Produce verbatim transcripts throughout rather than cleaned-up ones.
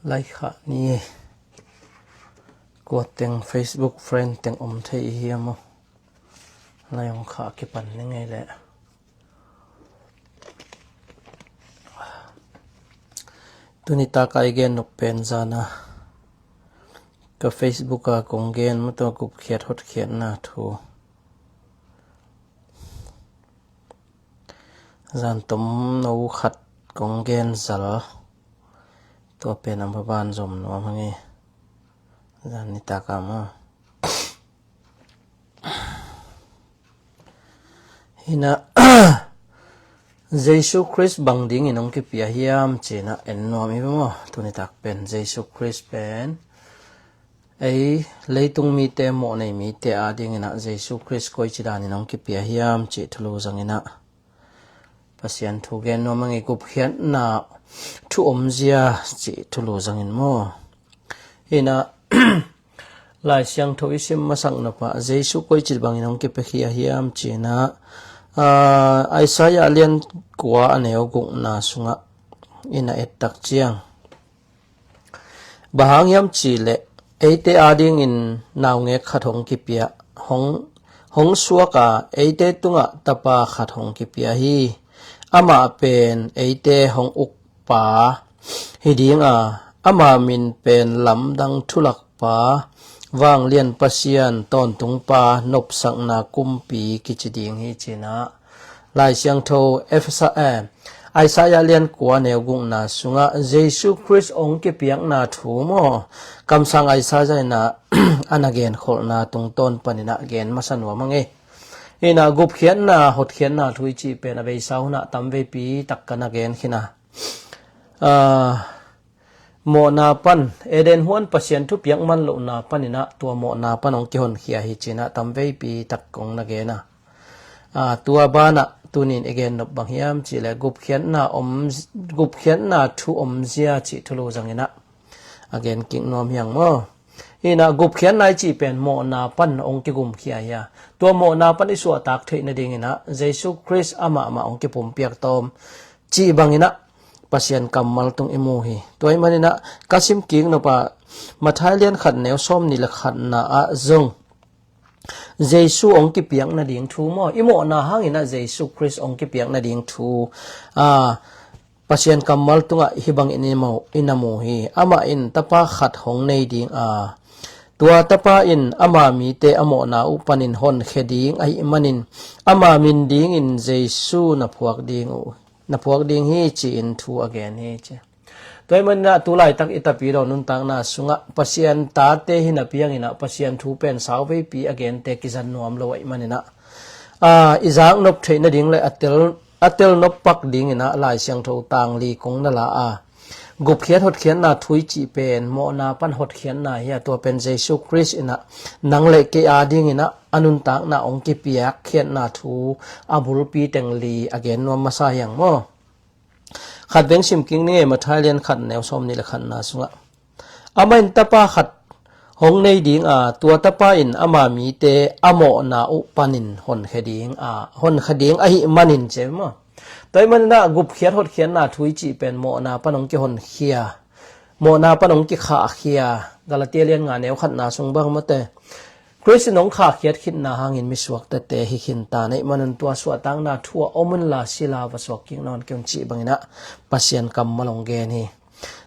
Lai khah ni. Kua teng Facebook friend teng om thei i hiam aw? Lai hong khah kipan ni ngei leh. Tuni tak a i gen nop pen zan a ka Facebook a kong gen mah tua gupkhiat hotkhiatna thu. Zan tomno khat kong gen zal. Tua pen a maban zom nuam hang e. Zan nitak a maw? Hi na, Jesu Khrist bang dingin hong kipia hiam ci-in ah en nuam i ve maw? Tuni tak pen Jesu Khrist pen ei leitung mite, mawh nei mite adingin ah Jesu Khrist koici danin hong kipia hiam cih thulu zangin ah Pasian thu gen nuam hang e. Gupkhiatna thu omzia cih thulu zangin maw? Hi na, Lai Siangtho i sim masak nop ah Jesu koici bangin hong kipiakhia hiam ci-in ah, aa, Isaiah lian kua a neu gukna sungah i na et tak ciang, bang hang hiam cih leh eite adingin naungek khat hong kipia, hong, hong suak a, eite tungah tapa khat hong kipia hi. Amah pen eite hong ukpa hi ding a, ama min pen Lamdang Thulakpa, Vanglian Pasian, Tawntungpa, Nopsakna Kumpi kici ding hi ci-in ah Lai Siangtho Efesa, eh, Isaiah lian kua neu gukna sungah Jesu Khrist hong kipiakna thu maw, kamsang Isaiah in ah a na genkholhna tungtawn panin ah gen masa nuam hang e. Hi na, gupkhiatna hotkhiatna thu i cih pen a beisa hun ah tamveipi tak ka na gen khin a. Aa, mawhna pan, Eden huan Pasian thupiak man lohna panin ah tua mawhna pan hong kihonkhia hi ci-in ah tamveipi tak kong na gen a. Aa, tua banah tunin i gen nop bang hiam cih leh gupkhiatna om, gupkhiatna thu omzia cih thulu zangin ah a gen kik nuam hi hang maw? Hi na, gupkhiatna i cih pen mawhna pan hong kigumkhia hi a, tua mawhna pan i suahtak theih nadingin ah Jesu Khrist amah mah hong kipumpiak tawm cih bangin ah Pasian kammal tung i mu hi. Tua ahih manin ah ka sim kik nop ah Matthai lian khat neu sawmnih le khatna ah zong Jesu hong kipiak nading thu maw, i mawhna hangin ah Jesu Khrist hong kipiak nading thu, aa, Pasian kammal tungah hih bangin i mu, i na mu hi. Amah in tapa khat hong nei ding a, tua tapa in ama mite a mawhna uh panin honkhia ding ahih manin ama min dingin Jesu na phuak ding uh, na phuak ding hi ci-in thu a gen hi ci. Tua ahih manin ah tu laitak i tapidaw nuntakna sungah Pasian tate hi napi hangin ah Pasian thu pen sauveipi a gente kizang nuam lo ahih manin ah, aa, i zak nop theih nading le a tel, a tel nop pak dingin ah Lai Siangtho tang li kong na la a, gupkhiat hotkhiatna thu i cih pen mawhna pan hotkhiatna hi a, tua pen Jesu Khrist in ah nang le kei adingin ah a nuntakna hong kipiakkhiatna thu a bulpi teng li a gen nuam masa hi hang maw? Khat veng sim kik ni ngei, Matthai lian khat neu sawmnih le khatna sungah, amah in tapa khat hong nei ding a, tua tapa in ama mite a mawhna uh panin honkhia ding a, honkhia ding ahih manin ci maw? Tua ahih manin ah gupkhiat hotkhiatna thu i cih pen mawhna pan hong kihonkhia, mawhna pan hong kikhahkhia. Galatia lian nga neu khatna sung bang mate, Khrist in hong khahkhiat khitna hangin misuakta te hi khin ta na hih manun tua suahtakna thu ah om unla, sila va suak kik nawn kei un cih bangin ah Pasian kammal hong gen hi.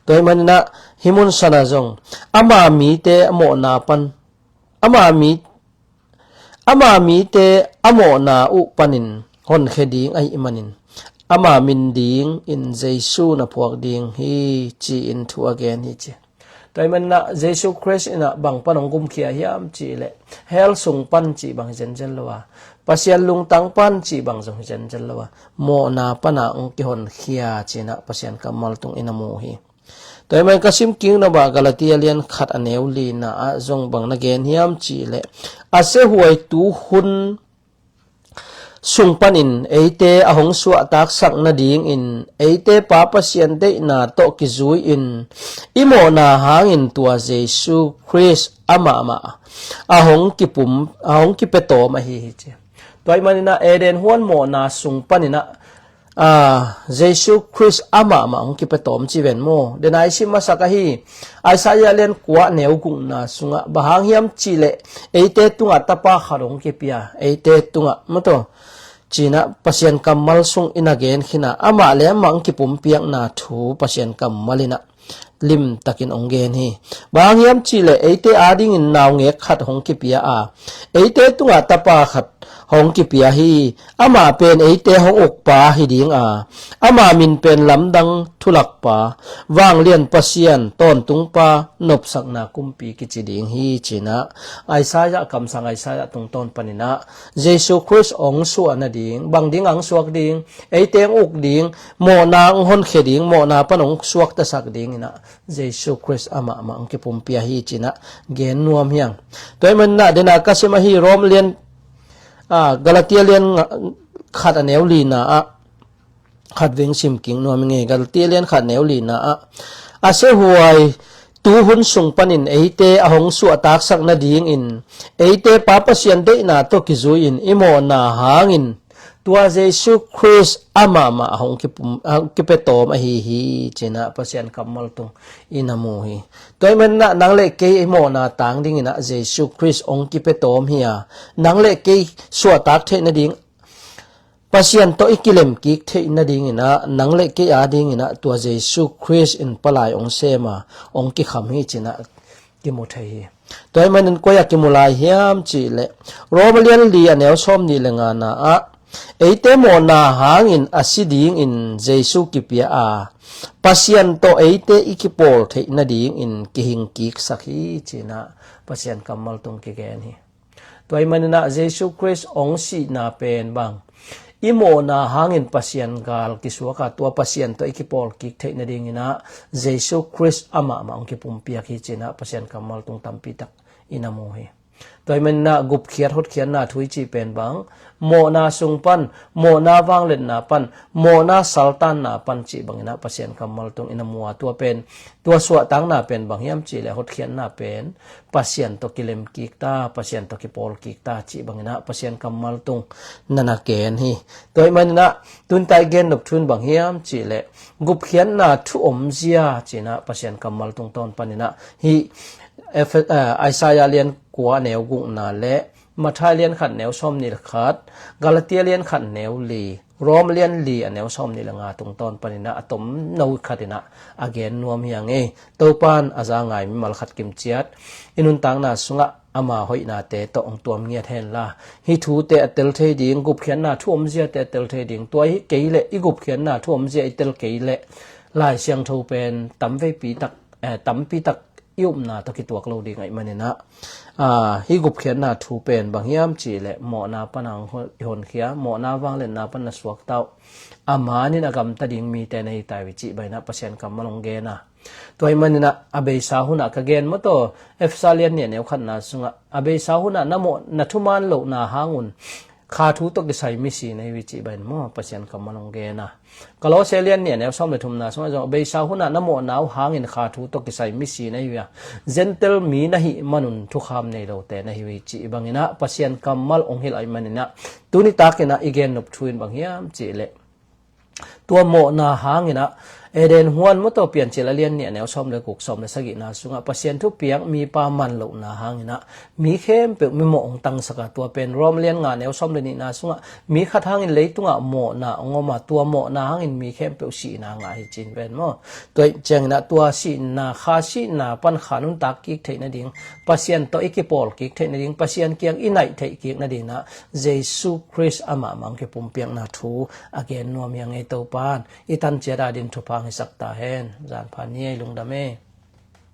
Tua ahih manin ah hih mun san ah zong ama mite a mawhna pan, ama mi, ama mite a mawhna uh panin honkhia ding ahih manin ama min dingin Jesu na phuak ding hi ci-in thu a gen hi ci. Tua ahih manin ah Jesu Khrist in ah bang pan hong gumkhia hiam cih leh hell sung pan cih bang hi zenzen lo a, Pasian lungtang pan cih bang zong hi zenzen lo a, mawhna pan ah hong kihonkhia ci-in ah Pasian kammal tung i na mu hi. Tua ahih manin ka sim kik nop ah Galatia lian khat a neu lina ah zong bang na gen hiam cih leh, a siahuaitu hun sung panin eite a hong suahtaksak nadingin eite Pa Pasian deihna tawh kizui-in i mawhna hangin tua Jesu Khrist amah mah a hong kipum, a hong kipia tawm ahi hi ci. Tua ahih manin ah Eden huan mawhna sung panin ah a, Jesu Khrist amah mah hong kipia tawm ci ven maw? Dena i sim masak ahi, Isaiah lian kua neu gukna sungah bang hang hiam cihleh eite tungah tapa khat hong kipia, eite tungah maw taw, cinah Pasian kammal sung in a gen khinah amah le amah hong kipumpiakna thu Pasian kammal inah limtakin hong gen hi. Bang hang hiam cihleh eite adingin naungek khat hong kipia a, eite tungah tapa khat hong kipia hi. Amah pen eite hong ukpa hi ding a, ama min pen lamdang thulakpa, vanglian Pasian, tawntungpa, nopsakna kumpi kici ding hi cinah Isaiah kamsang Isaiah tungtawn paninah Jesu Khrist hong suah nading, bang ding hong suak ding, eite hong uk ding, mawhna hong honkhia ding, mawhna pan hong suaktasak dinginah Jesu Khrist amah mah hong kipumpia hi cinah gen nuam hiang. Tua hi maninah dena ka sim ahi Rom lian, a, Galatia lian nga-, khat a neu lina ah, khat veng sim kik nuam i ngei. Galatia lian khat neu lina ah, a siahuai tuhun sung panin eite a hong suahtaksak nadingin eite Pa Pasian deihna tawh kizui-in i mawhna hangin tua Jesu Khrist amah mah a hong kipum, a hong kipia tawm ahi hi cinah Pasian kammal tung i na mu hi. Tua hi maninah nang le kei i mawhna tang dinginah Jesu Khrist hong kipia tawm hi a, nang le kei suahtak theih nading, Pasian tawh i kilemkik theih nadinginah nang le kei adinginah tua Jesu Khrist in palai hong sem a, hong kikham hi cinah kimu thei hi. Tua hi manin koi ah kimu lai hiam cihleh Rom lian li a neu sawm nih le ngana ah, eite mawhna hangin a si dingin Jesu kipia a, Pasian tawh eite i kipawl theih nadingin kihingkiksak hi cinah Pasian kammal tung kigen hi. Tua hi maninah Jesu Khrist hong sihna pen bang i mawhna hangin Pasian gal kisuak a, tua Pasian tawh i kipawlkik theih nadinginah Jesu Khrist amah mah hong kipumpiak hi cinah Pasian kammal tung tampi tak i na mu hi. Tua hi maninah gupkhiat hotkhiatna thu i cih pen bang mawhna sung pan, mawhna vangliatna pan, mawhna saltanna pan cih banginah Pasian kammal tung i na mu a, tua pen tua suahtakna pen bang hiam cihleh hotkhiatna pen Pasian tawh kilemkik ta, Pasian tawh kipawlkik ta cih banginah Pasian kammal tung na na gen hi. Tua hi maninah tuntai gen nop thu in bang hiam cihleh gupkhiatna thu omzia cinah Pasian kammal tungtawn paninah hi Ephe-, eh, Isaiah lian kua neu gukna le Matthai lian khat neu sawm nih le khat, Galatia lian khat neu li, Rom lian li a neu sawm nih le nga tungtawn paninah a tomno khatinah a gen nuam hiang ei. Topan a za ngai mimal khat kimciat i nuntakna sungah ama hoihnate tawh hong tuam ngiat henla, hih thute a tel thei ding, gupkhiatna thu omziate a tel thei ding, tua hi kei leh i gupkhiatna thu omzia i tel kei leh Lai Siangtho pen tamveipi tak, eh, tampi tak i upna tawh kituak lo ding ahih maninah, a, hih gupkhiatna thu pen bang hiam cihleh mawhna pan a hong hon-, i honkhia, mawhna vangliatna pan na suakta uh, a manin a gamta ding mite na hi ta uh hi cih banginah Pasian kammal hong gen a. Tua hi maninah a beisa hunah ka gen maw taw, Efesa lian nih a neu khatna sungah a beisa hunah na mawh, na thuman lohna hangun kha thu tawh kisai misi na hi uh hi cih banginah maw Pasian kammal hong gen a. Kolose lian nih a neu sawm le thumna sungah zong a beisa hunah na mawhna uh hangin kha thu tawh kisai misi na hi uh a, Gentile mi na hih manun thukham nei lote na hi uh hi cih banginah Pasian kammal hong hilh ahih maninah tuni takinah i gen nop thu in bang hiam cihleh tua mawhna hanginah Eden huan maw taw Piancil a lian nih a neu sawm le guk, sawm le sagihna sungah Pasian thupiak mipa man lohna hanginah mi khempeuh mimawh hong tangsak a, tua pen Rom lian nga neu sawm le nihna sungah mi khat hangin leitungah mawhna hong om a, tua mawhna hangin mi khempeuh sihna ngah hi cin ven maw? Tua hi cianginah tua sihna, kha sihna pan kha nuntak kik theih nading, Pasian tawh i kipawl kik theih nading, Pasian kiang i naih theih kik nadinah Jesu Khrist amah mah hong kipumpiakna thu a gen nuam hiang ei. Topan i tan ciat adin thupha hong hisak ta hen. Zan pha ni ei, lungdam ei.